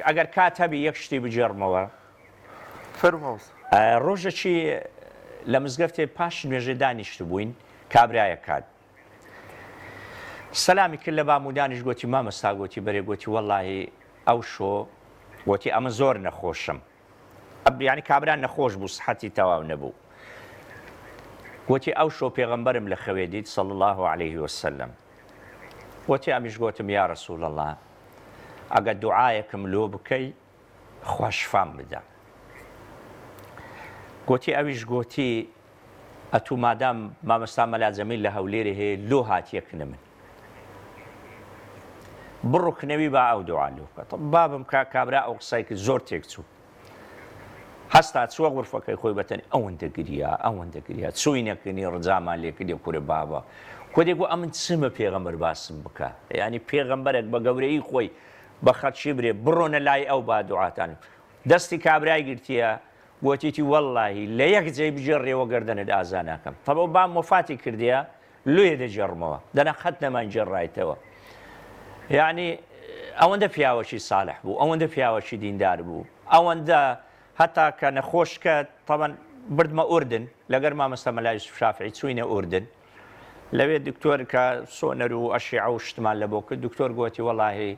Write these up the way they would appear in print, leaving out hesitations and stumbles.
ئەگەر کات هەبی یەک شتی بگێڕمەوە. فەرموو مامۆستا. ڕۆژەکی لە مزگەفتێ پاش نوێژێ دانیشتبووین کابرایەک هات سەلامی کرد لە بام و دانیش گۆتی مامۆستا گۆتی بەرێ گۆتی وەڵاهی ئەوشۆ گۆتی ئەمن زۆر نەخۆشم یانی کابرا نەخۆش بوو سحەتی تەواو نەبوو گۆتی ئەوشۆ پێغەمبەرم لە خەوێ دیت صلی الله علیه وسلم گۆتی ئەمیش گۆتم یا رسول الله ئەگە دوعایەکم لۆ بکەی خوا شفام بدا گۆتی ئەویش گۆتی ئەتوو مادام مامەستا مەلا جەمیل لە هەولێرێ هەیە لۆ هاتیە کنە من بڕۆ کنەوی با ئەو دوعا لۆ بکە بابم کا کابرا ئەو قسای کرد زۆر تێک چوو هەستا چووە غورفەکەی خۆی بەتەنی ئەوەندە گریا ئەوەندە گریا چووینە کنی ڕجامان لێ کردی کورە بابە کۆدێ گۆ ئەمن چمە پێغەمبەر باسم بکە یانی پێغەمبەرێک بە گەورەیی خۆی بە خەڵکی برێ بڕۆنە لای ئەو با دوعاتان دەستی کابرای گرتیە گۆتیتی وەڵاهی لە یەک جێی بگێڕیەوە گەردەنت ئازا ناکەم تەبەو بام وەفاتی کردیە لۆیە دەگێڕمەوە دەنا قەت نەمان گێڕایتەوە یعنی ئەوەندە پیاوەکی ساڵح بوو ئەوەندە پیاوەکی دیندار بوو ئەوەندە هەتا کە نەخۆش کەت تەبەن بردمە ئوردن لەگەر مامەستا مەلا یوسف شافعی چوینە ئوردن لەوێ دکتۆر کە سۆنەر و ئەشیعە و شتمان لە بۆ کرد دکتۆر گۆتی وەڵاهی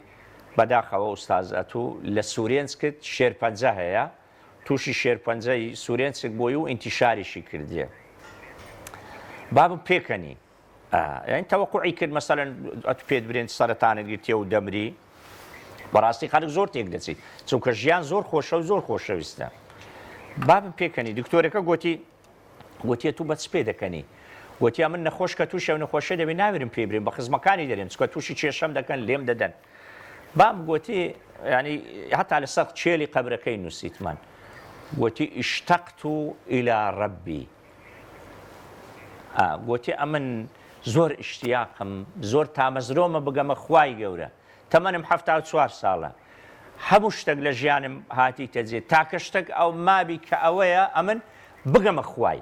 بەداخەوە ئوستاز ئەتوو لە سورێنچکت شێرپەنجە هەیە تووشی شێرپەنجەی سورێنچک بووی و ئینتیشاریشی کردیە. بابم پێکەنی. یانی تەوەقوعی کرد مەسەلەن ئەتو پێت برێن سەرەتانت گرتیە و دەمری. بەڕاستی خەڵک زۆر تێک دەچیت چونکە ژیان زۆر خۆشە و زۆر خۆشەویستە. بابم پێکەنی. دکتۆرەکە گۆتی گۆتیە تو بە چ پێ دەکەنی؟ گۆتیا من نەخۆش کە تووشی ئەو نەخۆشیە دەبێ ناوێرم پێی برێم بە خزمەکانی دەرێم چونکە تووشی کێشەم دەکەن لێم دەدەن. بام گۆتی یانی هەتا لەسەر کێلی قەبرەکەی نووسیتمان گۆتی اشتقت الى ربی گۆتی ئەمن زۆر ئیشتیاقم زۆر تامەزرۆمە بگەمە خوای گەورە تەمەنم 74 ساڵە هەموو شتێک لە ژیانم هاتیتە جێ تاکە شتێک ئەو مابی کە ئەوەیە ئەمن بگەمە خوای.